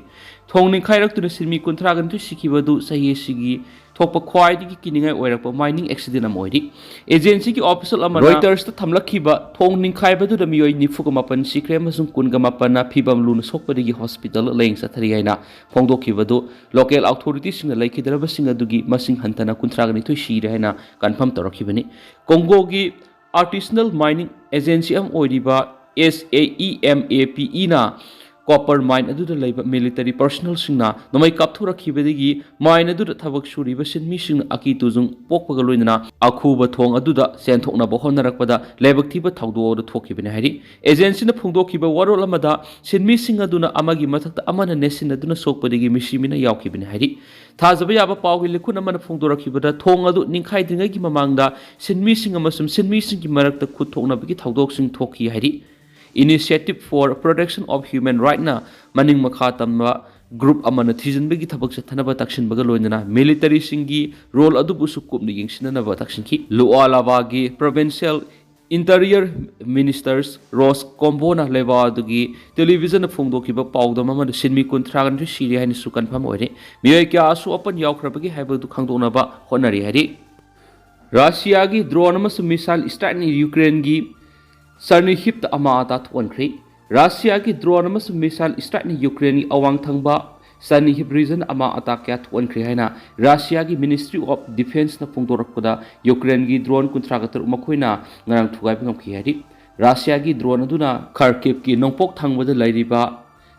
ꯊꯣꯡ ꯅꯤꯡꯈꯥꯏꯔꯛꯇꯨꯅ ꯁꯤꯟꯃꯤ ꯀꯨꯟꯊ꯭ꯔꯥꯒ ꯅꯤꯊꯣꯏ ꯁꯤꯈꯤꯕ ꯑꯗꯨ ꯆꯍꯤ ꯑꯁꯤꯒꯤ ꯊꯣꯛꯄ ꯈ꯭ꯋꯥꯏꯗꯒꯤ ꯀꯤꯅꯤꯡꯉꯥꯏ ꯑꯣꯏꯔꯛꯄ ꯃꯥꯏꯅꯤꯡ ꯑꯦꯛꯁꯤꯗꯦꯟ ꯑꯃ ꯑꯣꯏꯔꯤ꯫ ꯑꯦꯖꯦꯟꯁꯤꯒꯤ ꯑꯣꯐꯤꯁꯤꯌꯦꯜ ꯑꯃꯅ ꯔꯣꯏꯇꯔꯁꯇ ꯊꯝꯂꯛꯈꯤꯕ ꯊꯣꯡ ꯅꯤꯡꯈꯥꯏꯕꯗꯨꯗ ꯃꯤꯑꯣꯏ ꯅꯤꯐꯨꯒ ꯃꯥꯄꯟ ꯁꯤꯈ꯭ꯔꯦ ꯑꯃꯁꯨꯡ ꯀꯨꯟꯒ ꯃꯥꯄꯟꯅ ꯐꯤꯕꯝ ꯂꯨꯅ ꯁꯣꯛꯄꯗꯒꯤ ꯍꯣꯁꯄꯤꯇꯥꯜꯗ ꯂꯥꯌꯦꯡ ꯆꯠꯊꯔꯤ ꯍꯥꯏꯅ ꯐꯣꯡꯗꯣꯛꯈꯤꯕꯗꯨ ꯂꯣꯀꯦꯜ ꯑꯣꯊꯣꯔꯤꯇꯤꯁꯤꯡꯅ ꯂꯩꯈꯤꯗ꯭ꯔꯕꯁꯤꯡ ꯑꯗꯨꯒꯤ ꯃꯁꯤꯡ ꯍꯟꯊꯅ ꯀꯨꯟꯊ꯭ꯔꯥꯒ ꯅꯤꯊꯣꯏ ꯁꯤꯔꯦ ꯍꯥꯏꯅ ꯀꯟꯐꯥꯔꯝ ꯇꯧꯔꯛꯈꯤꯕꯅꯤ꯫ ꯀꯣꯡꯒꯣꯒꯤ Artisanal Mining Agency ꯑꯃ ꯑꯣꯏꯔꯤꯕ S A E M A P E ꯅ copper mine ꯑꯗꯨꯗ ꯂꯩꯕ military personnelꯁꯤꯡꯅ ꯅꯣꯡꯃꯩ ꯀꯥꯞꯊꯣꯔꯛꯈꯤꯕꯗꯒꯤ mine ꯑꯗꯨꯗ ꯊꯕꯛ ꯁꯨꯔꯤꯕ ꯁꯤꯟꯃꯤꯁꯤꯡꯅ ꯑꯀꯤ ꯇꯨꯖꯨꯡ ꯄꯣꯛꯄꯒ ꯂꯣꯏꯅꯅ ꯑꯈꯨꯕ ꯊꯣꯡ ꯑꯗꯨꯗ ꯆꯦꯟꯊꯣꯛꯅꯕ ꯍꯣꯠꯅꯔꯛꯄꯗ ꯂꯥꯏꯕꯛ ꯊꯤꯕ ꯊꯧꯗꯣꯛ ꯑꯗꯨ ꯊꯣꯛꯈꯤꯕꯅꯤ ꯍꯥꯏꯔꯤ꯫ Agencyꯅ ꯐꯣꯡꯗꯣꯛꯈꯤꯕ ꯋꯥꯔꯣꯜ ꯑꯃꯗ ꯁꯤꯟꯃꯤꯁꯤꯡ ꯑꯗꯨꯅ ꯑꯃꯒꯤ ꯃꯊꯛꯇ ꯑꯃꯅ ꯅꯦꯠꯁꯤꯟꯅꯗꯨꯅ ꯁꯣꯛꯄꯗꯒꯤ ꯃꯤꯁꯤ ꯃꯤꯅ ꯌꯥꯎꯈꯤꯕꯅꯤ ꯍꯥꯏꯔꯤ꯫ ꯊꯥꯖꯕ ꯌꯥꯕ ꯄꯥꯎꯒꯤ ꯂꯤꯈꯨꯟ ꯑꯃꯅ ꯐꯣꯡꯗꯣꯔꯛꯈꯤꯕꯗ ꯊꯣꯡ ꯑꯗꯨ ꯅꯤꯡꯈꯥꯏꯗ꯭ꯔꯤꯉꯩꯒꯤ ꯃꯃꯥꯡꯗ ꯁꯤꯟꯃꯤꯁꯤꯡ ꯑꯃꯁꯨꯡ ꯁꯤꯟꯃꯤꯁꯤꯡꯒꯤ ꯃꯔꯛꯇ ꯈꯨꯠ ꯊꯣꯛꯅꯕꯒꯤ ꯊꯧꯗꯣꯛꯁꯤꯡ ꯊꯣꯛꯈꯤ ꯍꯥꯏꯔꯤ꯫ Initiative for Protection of Human Rightꯅ ꯃꯅꯤꯡ ꯃꯈꯥ ꯇꯝꯕ group ꯑꯃꯅ ꯊꯤꯖꯤꯟꯕꯒꯤ ꯊꯕꯛ ꯆꯠꯊꯅꯕ ꯇꯛꯁꯤꯟꯕꯒ ꯂꯣꯏꯅꯅ militaryꯁꯤꯡꯒꯤ role ꯑꯗꯨꯕꯨꯁꯨ ꯀꯨꯞꯅ ꯌꯦꯡꯁꯤꯟꯅꯅꯕ ꯇꯛꯁꯤꯟꯈꯤ꯫ ꯂꯨꯑꯥꯂꯥꯕꯥꯒꯤ Provincial Interior Minister ꯔꯣꯁ ꯀꯣꯝꯕꯣꯅ ꯂꯩꯕꯥꯛ ꯑꯗꯨꯒꯤ televisionꯗ ꯐꯣꯡꯗꯣꯛꯈꯤꯕ ꯄꯥꯎꯗꯝ ꯑꯃꯗ ꯁꯤꯟꯃꯤ ꯀꯨꯟꯊ꯭ꯔꯥ ꯁꯤꯔꯦ ꯍꯥꯏꯅꯁꯨ confirm ꯑꯣꯏꯔꯦ꯫ ꯃꯤꯑꯣꯏ ꯀꯌꯥ ꯑꯁꯣꯛ ꯑꯄꯟ ꯌꯥꯎꯈ꯭ꯔꯕꯒꯦ ꯍꯥꯏꯕꯗꯨ ꯈꯪꯗꯣꯛꯅꯕ ꯍꯣꯠꯅꯔꯤ ꯍꯥꯏꯔꯤ꯫ ꯔꯁꯤꯌꯥꯒꯤ drone ꯑꯃꯁꯨꯡ missile strikeꯅ ꯌꯨꯀ꯭ꯔꯦꯟꯒꯤ ꯆꯔꯅꯤꯍꯤꯞꯇ ꯑꯃꯥ ꯑꯇꯥ ꯊꯣꯛꯍꯟꯈ꯭ꯔꯦ꯫ ꯔꯁꯤꯌꯥꯒꯤ drone ꯑꯃꯁꯨꯡ missile strikeꯅ ꯌꯨꯀ꯭ꯔꯦꯟꯒꯤ ꯑꯋꯥꯡ ꯊꯪꯕ ꯆꯔꯅꯤꯍꯤꯞ region ꯑꯃꯥ ꯑꯇꯥ ꯀꯌꯥ ꯊꯣꯛꯍꯟꯈ꯭ꯔꯦ ꯍꯥꯏꯅ ꯔꯁꯤꯌꯥꯒꯤ Ministry of Defenceꯅ ꯐꯣꯡꯗꯣꯔꯛꯄꯗ, ꯌꯨꯀ꯭ꯔꯦꯟꯒꯤ drone ꯀꯨꯟꯊ꯭ꯔꯥ ꯇꯔꯨꯛ ꯃꯈꯣꯏꯅ ꯉꯔꯥꯡ ꯊꯨꯒꯥꯏꯕ ꯉꯝꯈꯤ ꯍꯥꯏꯔꯤ꯫ ꯔꯁꯤꯌꯥꯒꯤ drone ꯑꯗꯨꯅ ꯈꯥꯔꯀꯤꯚꯀꯤ ꯅꯣꯡꯄꯣꯛ ꯊꯪꯕꯗ ꯂꯩꯔꯤꯕ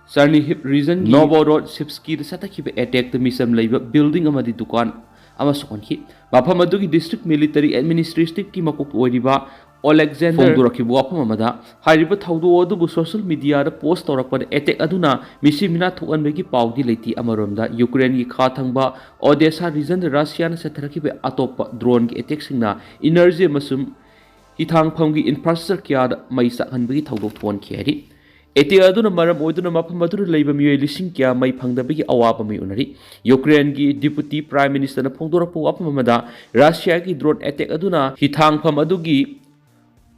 ꯆꯔꯅꯤꯍꯤꯞ regionꯒꯤ ꯅꯣꯚꯣꯔꯣꯗꯁꯤꯚꯁꯀꯤꯗ ꯆꯠꯊꯈꯤꯕ attackꯇ ꯃꯤꯆꯝ ꯂꯩꯕ building ꯑꯃꯗꯤ ꯗꯨꯀꯥꯟ ꯑꯃ ꯁꯣꯛꯍꯟꯈꯤ꯫ ꯃꯐꯝ ꯑꯗꯨꯒꯤ district military administrativeꯀꯤ ꯃꯀꯣꯛ ꯑꯣꯏꯔꯤꯕ ꯑꯣꯂꯦꯛꯖꯦꯟꯗꯔ ꯐꯣꯡꯗꯣꯔꯛꯈꯤꯕ ꯋꯥꯐꯝ ꯑꯃꯗ, ꯍꯥꯏꯔꯤꯕ ꯊꯧꯗꯣꯛ ꯑꯗꯨꯕꯨ social mediaꯗ post ꯇꯧꯔꯛꯄꯗ attack ꯑꯗꯨꯅ ꯃꯤꯁꯤ ꯃꯤꯅꯥ ꯊꯣꯛꯍꯟꯕꯒꯤ ꯄꯥꯎꯗꯤ ꯂꯩꯇꯦ꯫ ꯑꯃꯔꯣꯝꯗ, ꯌꯨꯀ꯭ꯔꯦꯟꯒꯤ ꯈꯥ ꯊꯪꯕ Odessa regionꯗ ꯔꯁꯤꯌꯥꯅ ꯆꯠꯊꯔꯛꯈꯤꯕ ꯑꯇꯣꯞꯄ droneꯒꯤ attackꯁꯤꯡꯅ energy ꯑꯃꯁꯨꯡ ꯍꯤꯊꯥꯡꯐꯝꯒꯤ infrastructure ꯀꯌꯥꯗ ꯃꯩ ꯆꯥꯛꯍꯟꯕꯒꯤ ꯊꯧꯗꯣꯛ ꯊꯣꯛꯍꯟꯈꯤ ꯍꯥꯏꯔꯤ꯫ Attack ꯑꯗꯨꯅ ꯃꯔꯝ ꯑꯣꯏꯗꯨꯅ ꯃꯐꯝ ꯑꯗꯨꯗ ꯂꯩꯕ ꯃꯤꯑꯣꯏ ꯂꯤꯁꯤꯡ ꯀꯌꯥ ꯃꯩ ꯐꯪꯗꯕꯒꯤ ꯑꯋꯥꯕ ꯃꯥꯌꯣꯛꯅꯔꯤ꯫ ꯌꯨꯀ꯭ꯔꯦꯟꯒꯤ Deputy Prime Ministerꯅ ꯐꯣꯡꯗꯣꯔꯛꯄ ꯋꯥꯐꯝ ꯑꯃꯗ, ꯔꯁꯤꯌꯥꯒꯤ drone attack ꯑꯗꯨꯅ ꯍꯤꯊꯥꯡꯐꯝ ꯑꯗꯨꯒꯤ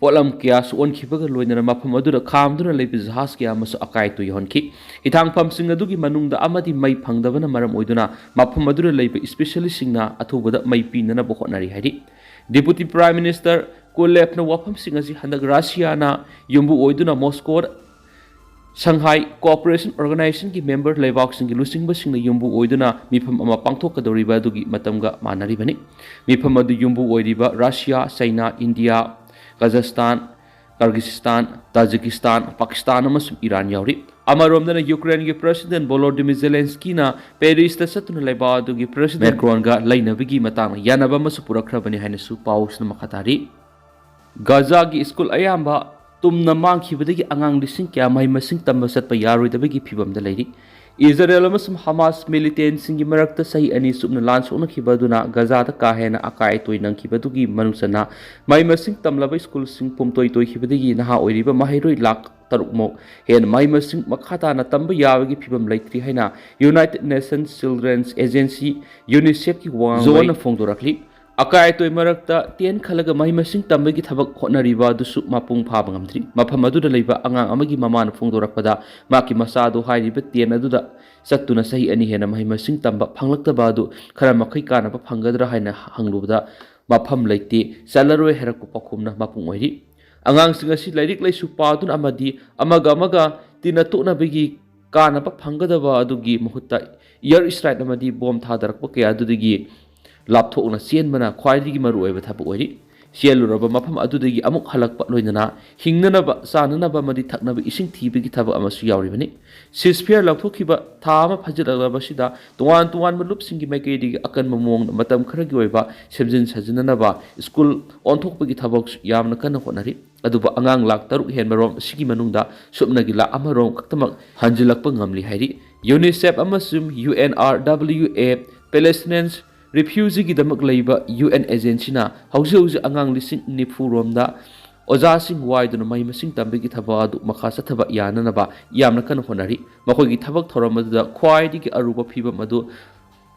ꯄꯣꯠꯂꯝ ꯀꯌꯥ ꯁꯣꯛꯍꯟꯈꯤꯕꯒ ꯂꯣꯏꯅꯅ ꯃꯐꯝ ꯑꯗꯨꯗ ꯈꯥꯝꯗꯨꯅ ꯂꯩꯕ ꯖꯍꯥꯖ ꯀꯌꯥ ꯑꯃꯁꯨ ꯑꯀꯥꯏ ꯑꯇꯣꯏ ꯌꯧꯍꯟꯈꯤ꯫ ꯍꯤꯊꯥꯡꯐꯝꯁꯤꯡ ꯑꯗꯨꯒꯤ ꯃꯅꯨꯡꯗ ꯑꯃꯗꯤ ꯃꯩ ꯐꯪꯗꯕꯅ ꯃꯔꯝ ꯑꯣꯏꯗꯨꯅ ꯃꯐꯝ ꯑꯗꯨꯗ ꯂꯩꯕ specialistꯁꯤꯡꯅ ꯑꯊꯨꯕꯗ ꯃꯩ ꯄꯤꯅꯅꯕ ꯍꯣꯠꯅꯔꯤ ꯍꯥꯏꯔꯤ꯫ Deputy Prime Minister ꯀꯨꯂꯦꯕꯅ ꯋꯥꯐꯝꯁꯤꯡ ꯑꯁꯤ ꯍꯟꯗꯛ ꯔꯁꯤꯌꯥꯅ ꯌꯨꯝꯕꯨ ꯑꯣꯏꯗꯨꯅ ꯃꯣꯁꯀꯣꯗ Shanghai Cooperation Organizationꯒꯤ member ꯂꯩꯕꯥꯛꯁꯤꯡꯒꯤ ꯂꯨꯆꯤꯡꯕꯁꯤꯡꯅ ꯌꯨꯝꯕꯨ ꯑꯣꯏꯗꯨꯅ ꯃꯤꯐꯝ ꯑꯃ ꯄꯥꯡꯊꯣꯛꯀꯗꯧꯔꯤꯕ ꯑꯗꯨꯒꯤ ꯃꯇꯝꯒ ꯃꯥꯟꯅꯔꯤꯕꯅꯤ꯫ ꯃꯤꯐꯝ ꯑꯗꯨ ꯌꯨꯝꯕꯨ ꯑꯣꯏꯔꯤꯕ ꯔꯁꯤꯌꯥ, ꯆꯩꯅꯥ, ꯏꯟꯗꯤꯌꯥ, ꯀꯖꯥꯈꯁꯇꯥꯟ, ꯀꯔꯒꯤꯖꯁꯇꯥꯟ, ꯇꯥꯖꯤꯀꯤꯁꯇꯥꯟ, ꯄꯥꯀꯤꯁꯇꯥꯟ ꯑꯃꯁꯨꯡ ꯏꯔꯥꯟ ꯌꯥꯎꯔꯤ꯫ ꯑꯃꯔꯣꯝꯗꯅ ꯌꯨꯀ꯭ꯔꯦꯟꯒꯤ ꯄ꯭ꯔꯦꯁꯤꯗꯦꯟ ꯚꯣꯂꯣꯗꯤꯃꯤꯔ ꯖꯦꯂꯦꯟꯁꯀꯤꯅ ꯄꯦꯔꯤꯁꯇ ꯆꯠꯇꯨꯅ ꯂꯩꯕꯥꯛ ꯑꯗꯨꯒꯤ ꯄ꯭ꯔꯦꯁꯤꯗꯦꯟ ꯃꯦꯀ꯭ꯔꯣꯟꯒ ꯂꯩꯅꯕꯒꯤ ꯃꯇꯥꯡꯗ ꯌꯥꯅꯕ ꯑꯃꯁꯨ ꯄꯨꯔꯛꯈ꯭ꯔꯕꯅꯤ ꯍꯥꯏꯅꯁꯨ ꯄꯥꯎꯁꯤꯅ ꯃꯈꯥ ꯇꯥꯔꯤ꯫ ꯒꯥꯖꯥꯒꯤ ꯁ꯭ꯀꯨꯜ ꯑꯌꯥꯝꯕ ꯇꯨꯝꯅ ꯃꯥꯡꯈꯤꯕꯗꯒꯤ ꯑꯉꯥꯡ ꯂꯤꯁꯤꯡ ꯀꯌꯥ ꯃꯍꯩ ꯃꯁꯤꯡ ꯇꯝꯕ ꯆꯠꯄ ꯌꯥꯔꯣꯏꯗꯕꯒꯤ ꯐꯤꯚꯝꯗ ꯂꯩꯔꯤ꯫ ꯏꯖꯔꯦꯜ ꯑꯃꯁꯨꯡ ꯍꯃꯥꯁ ꯃꯤꯂꯤꯇꯦꯟꯁꯤꯡꯒꯤ ꯃꯔꯛꯇ ꯆꯍꯤ ꯑꯅꯤ ꯆꯨꯞꯅ ꯂꯥꯟ ꯁꯣꯛꯅꯈꯤꯕ ꯑꯗꯨꯅ ꯒꯥꯖꯥꯗ ꯀꯥ ꯍꯦꯟꯅ ꯑꯀꯥꯏ ꯑꯇꯣꯏ ꯅꯪꯈꯤꯕꯗꯨꯒꯤ ꯃꯅꯨꯡ ꯆꯟꯅ ꯃꯍꯩ ꯃꯁꯤꯡ ꯇꯝꯂꯕ ꯁ꯭ꯀꯨꯜꯁꯤꯡ ꯄꯨꯝꯇꯣꯏ ꯇꯣꯏꯈꯤꯕꯗꯒꯤ ꯅꯍꯥ ꯑꯣꯏꯔꯤꯕ ꯃꯍꯩꯔꯣꯏ ꯂꯥꯈ ꯇꯔꯨꯛꯃꯨꯛ ꯍꯦꯟꯅ ꯃꯍꯩ ꯃꯁꯤꯡ ꯃꯈꯥ ꯇꯥꯅ ꯇꯝꯕ ꯌꯥꯕꯒꯤ ꯐꯤꯕꯝ ꯂꯩꯇ꯭ꯔꯤ ꯍꯥꯏꯅ United Nations Children's Agency, ꯌꯨꯅꯤꯁꯦꯐꯀꯤ ꯋꯥꯉꯥꯡꯂꯣꯏ ꯖꯣꯟꯅ ꯐꯣꯡꯗꯣꯔꯛꯂꯤ꯫ ꯑꯀꯥꯏ ꯑꯇꯣꯏ ꯃꯔꯛꯇ ꯇꯦꯟ ꯈꯜꯂꯒ ꯃꯍꯩ ꯃꯁꯤꯡ ꯇꯝꯕꯒꯤ ꯊꯕꯛ ꯍꯣꯠꯅꯔꯤꯕ ꯑꯗꯨꯁꯨ ꯃꯄꯨꯡ ꯐꯥꯕ ꯉꯝꯗ꯭ꯔꯤ꯫ ꯃꯐꯝ ꯑꯗꯨꯗ ꯂꯩꯕ ꯑꯉꯥꯡ ꯑꯃꯒꯤ ꯃꯃꯥꯅ ꯐꯣꯡꯗꯣꯔꯛꯄꯗ, ꯃꯍꯥꯛꯀꯤ ꯃꯆꯥꯗꯨ ꯍꯥꯏꯔꯤꯕ ꯇꯦꯟ ꯑꯗꯨꯗ ꯆꯠꯇꯨꯅ ꯆꯍꯤ ꯑꯅꯤ ꯍꯦꯟꯅ ꯃꯍꯩ ꯃꯁꯤꯡ ꯇꯝꯕ ꯐꯪꯂꯛꯇꯕ ꯑꯗꯨ ꯈꯔ ꯃꯈꯩ ꯀꯥꯟꯅꯕ ꯐꯪꯒꯗ꯭ꯔꯥ ꯍꯥꯏꯅ ꯍꯪꯂꯨꯕꯗ, "ꯃꯐꯝ ꯂꯩꯇꯦ, ꯆꯠꯂꯔꯣꯏ" ꯍꯥꯏꯔꯛꯄ ꯄꯥꯎꯈꯨꯝꯅ ꯃꯄꯨꯡ ꯑꯣꯏꯔꯤ꯫ ꯑꯉꯥꯡꯁꯤꯡ ꯑꯁꯤ ꯂꯥꯏꯔꯤꯛ ꯂꯥꯏꯁꯨ ꯄꯥꯗꯨꯅ ꯑꯃꯗꯤ ꯑꯃꯒ ꯑꯃꯒ ꯇꯤꯟꯅ ꯇꯣꯛꯅꯕꯒꯤ ꯀꯥꯟꯅꯕ ꯐꯪꯒꯗꯕ ꯑꯗꯨꯒꯤ ꯃꯍꯨꯠꯇ, ꯏꯌꯔ ꯁ꯭ꯇ꯭ꯔꯥꯏꯛ ꯑꯃꯗꯤ ꯕꯣꯝ ꯊꯥꯗꯔꯛꯄ ꯀꯌꯥ ꯑꯗꯨꯗꯒꯤ ꯂꯥꯞꯊꯣꯛꯅ ꯆꯦꯟꯕꯅ ꯈ꯭ꯋꯥꯏꯗꯒꯤ ꯃꯔꯨꯑꯣꯏꯕ ꯊꯕꯛ ꯑꯣꯏꯔꯤ꯫ ꯆꯦꯜꯂꯨꯔꯕ ꯃꯐꯝ ꯑꯗꯨꯗꯒꯤ ꯑꯃꯨꯛ ꯍꯜꯂꯛꯄ ꯂꯣꯏꯅꯅ ꯍꯤꯡꯅꯅꯕ, ꯆꯥꯅꯅꯕ ꯑꯃꯗꯤ ꯊꯛꯅꯕ ꯏꯁꯤꯡ ꯊꯤꯕꯒꯤ ꯊꯕꯛ ꯑꯃꯁꯨ ꯌꯥꯎꯔꯤꯕꯅꯤ꯫ ꯁꯤꯖꯐꯤꯌꯔ ꯂꯧꯊꯣꯛꯈꯤꯕ ꯊꯥ ꯑꯃ ꯐꯥꯖꯤꯜꯂꯛꯂꯕꯁꯤꯗ ꯇꯣꯉꯥꯟ ꯇꯣꯉꯥꯟꯕ ꯂꯨꯞꯁꯤꯡꯒꯤ ꯃꯥꯏꯀꯩꯗꯒꯤ ꯑꯀꯟꯕ ꯃꯑꯣꯡꯗ ꯃꯇꯝ ꯈꯔꯒꯤ ꯑꯣꯏꯕ ꯁꯦꯝꯖꯤꯟ ꯁꯥꯖꯤꯟꯅꯅꯕ ꯁ꯭ꯀꯨꯜ ꯑꯣꯟꯊꯣꯛꯄꯒꯤ ꯊꯕꯛꯁꯨ ꯌꯥꯝꯅ ꯀꯟꯅ ꯍꯣꯠꯅꯔꯤ꯫ ꯑꯗꯨꯕꯨ ꯑꯉꯥꯡ ꯂꯥꯈ ꯇꯔꯨꯛ ꯍꯦꯟꯕꯔꯣꯝ ꯑꯁꯤꯒꯤ ꯃꯅꯨꯡꯗ ꯁꯨꯞꯅꯒꯤ ꯂꯥꯈ ꯑꯃꯔꯣꯝ ꯈꯛꯇꯃꯛ ꯍꯟꯖꯤꯜꯂꯛꯄ ꯉꯝꯂꯤ ꯍꯥꯏꯔꯤ꯫ ꯌꯨꯅꯤꯁꯦꯐ ꯑꯃꯁꯨꯡ ꯌꯨ ꯑꯦꯟ ꯑꯥꯔ ꯗꯕ꯭ꯂꯤꯎ ꯑꯦ ꯄꯦꯂꯦꯁꯇꯤꯅꯤꯌꯟ ꯔꯤꯐ꯭ꯌꯨꯖꯤꯒꯤꯗꯃꯛ ꯂꯩꯕ ꯌꯨ ꯑꯦꯟ ꯑꯦꯖꯦꯟꯁꯤꯅ ꯍꯧꯖꯤꯛ ꯍꯧꯖꯤꯛ ꯑꯉꯥꯡ ꯂꯤꯁꯤꯡ ꯅꯤꯐꯨ ꯔꯣꯝꯗ ꯑꯣꯖꯥꯁꯤꯡ ꯋꯥꯏꯗꯨꯅ ꯃꯍꯩ ꯃꯁꯤꯡ ꯇꯝꯕꯒꯤ ꯊꯕꯛ ꯑꯗꯨ ꯃꯈꯥ ꯆꯠꯊꯕ ꯌꯥꯅꯅꯕ ꯌꯥꯝꯅ ꯀꯟꯅ ꯍꯣꯠꯅꯔꯤ꯫ ꯃꯈꯣꯏꯒꯤ ꯊꯕꯛ ꯊꯧꯔꯝ ꯑꯗꯨꯗ ꯈ꯭ꯋꯥꯏꯗꯒꯤ ꯑꯔꯨꯕ ꯐꯤꯕꯝ ꯑꯗꯨ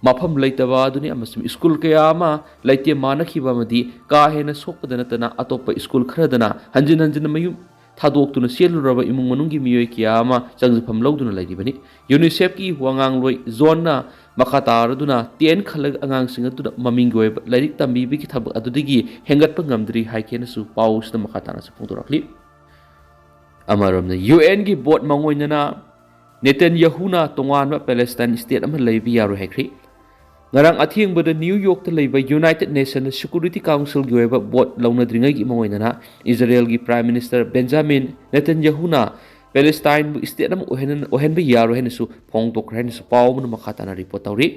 ꯃꯐꯝ ꯂꯩꯇꯕ ꯑꯗꯨꯅꯤ, ꯑꯃꯁꯨꯡ ꯁ꯭ꯀꯨꯜ ꯀꯌꯥ ꯑꯃ ꯂꯩꯇꯦꯝ ꯃꯥꯟꯅꯈꯤꯕ ꯑꯃꯗꯤ ꯀꯥ ꯍꯦꯟꯅ ꯁꯣꯛꯄꯗ ꯅꯠꯇꯅ ꯑꯇꯣꯞꯄ ꯁ꯭ꯀꯨꯜ ꯈꯔꯗꯅ ꯍꯟꯖꯤꯟ ꯍꯟꯖꯤꯟꯅ ꯃꯌꯨꯝ ꯊꯥꯗꯣꯛꯇꯨꯅ ꯆꯦꯜꯂꯨꯔꯕ ꯏꯃꯨꯡ ꯃꯅꯨꯡꯒꯤ ꯃꯤꯑꯣꯏ ꯀꯌꯥ ꯑꯃ ꯆꯪꯖꯐꯝ ꯂꯧꯗꯨꯅ ꯂꯩꯔꯤꯕꯅꯤ꯫ ꯌꯨꯅꯤꯁꯦꯐꯀꯤ ꯋꯥꯉꯥꯡꯂꯣꯏ ꯖꯣꯟꯅ ꯃꯈꯥ ꯇꯥꯔꯗꯨꯅ ꯇꯦꯟ ꯈꯜꯂꯒ ꯑꯉꯥꯡꯁꯤꯡ ꯑꯗꯨꯗ ꯃꯃꯤꯡꯒꯤ ꯑꯣꯏꯕ ꯂꯥꯏꯔꯤꯛ ꯇꯝꯕꯤꯕꯒꯤ ꯊꯕꯛ ꯑꯗꯨꯗꯒꯤ ꯍꯦꯟꯒꯠꯄ ꯉꯝꯗ꯭ꯔꯤ ꯍꯥꯏꯈꯤꯅꯁꯨ ꯄꯥꯎꯁꯤꯗ ꯃꯈꯥ ꯇꯥꯅꯁꯨ ꯐꯣꯡꯗꯣꯔꯛꯂꯤ꯫ ꯑꯃꯔꯣꯝꯗ ꯌꯨ ꯑꯦꯟꯒꯤ ꯕꯣꯔꯗ ꯃꯥꯡꯑꯣꯏꯅꯅ ꯅꯦꯇꯟꯌꯥꯍꯨꯅ ꯇꯣꯉꯥꯟꯕ ꯄꯦꯂꯦꯁꯇꯥꯏꯟ ꯁ꯭ꯇꯦꯠ ꯑꯃ ꯂꯩꯕ ꯌꯥꯔꯣꯏ ꯍꯥꯏꯈ꯭ꯔꯤ꯫ ꯉꯔꯥꯡ ꯑꯊꯦꯡꯕꯗ ꯅ꯭ꯌꯨ ꯌꯣꯔꯛꯇ ꯂꯩꯕ ꯌꯨꯅꯥꯏꯇꯦꯗ ꯅꯦꯁꯟ ꯁꯦꯀ꯭ꯌꯨꯔꯤꯇꯤ ꯀꯥꯎꯟꯁꯤꯜꯒꯤ ꯑꯣꯏꯕ ꯚꯣꯠ ꯂꯧꯅꯗ꯭ꯔꯤꯉꯩꯒꯤ ꯃꯃꯥꯡ ꯑꯣꯏꯅ ꯏꯖꯔꯦꯜꯒꯤ ꯄ꯭ꯔꯥꯏꯝ ꯃꯤꯅꯤꯁꯇꯔ ꯕꯦꯟꯖꯥꯃꯤꯟ ꯅꯦꯇꯟꯌꯥꯍꯨꯅ ꯄꯦꯂꯦꯁꯇꯥꯏꯟꯕꯨ ꯁ꯭ꯇꯦꯠ ꯑꯃ ꯑꯣꯏꯍꯟ-, ꯑꯣꯏꯍꯟꯕ ꯌꯥꯔꯣꯏ ꯍꯥꯏꯅꯁꯨ ꯐꯣꯡꯗꯣꯛꯈ꯭ꯔꯦ ꯍꯥꯏꯅꯁꯨ ꯄꯥꯎ ꯑꯃꯅ ꯃꯈꯥ ꯇꯥꯅ ꯔꯤꯄꯣꯔꯠ ꯇꯧꯔꯤ꯫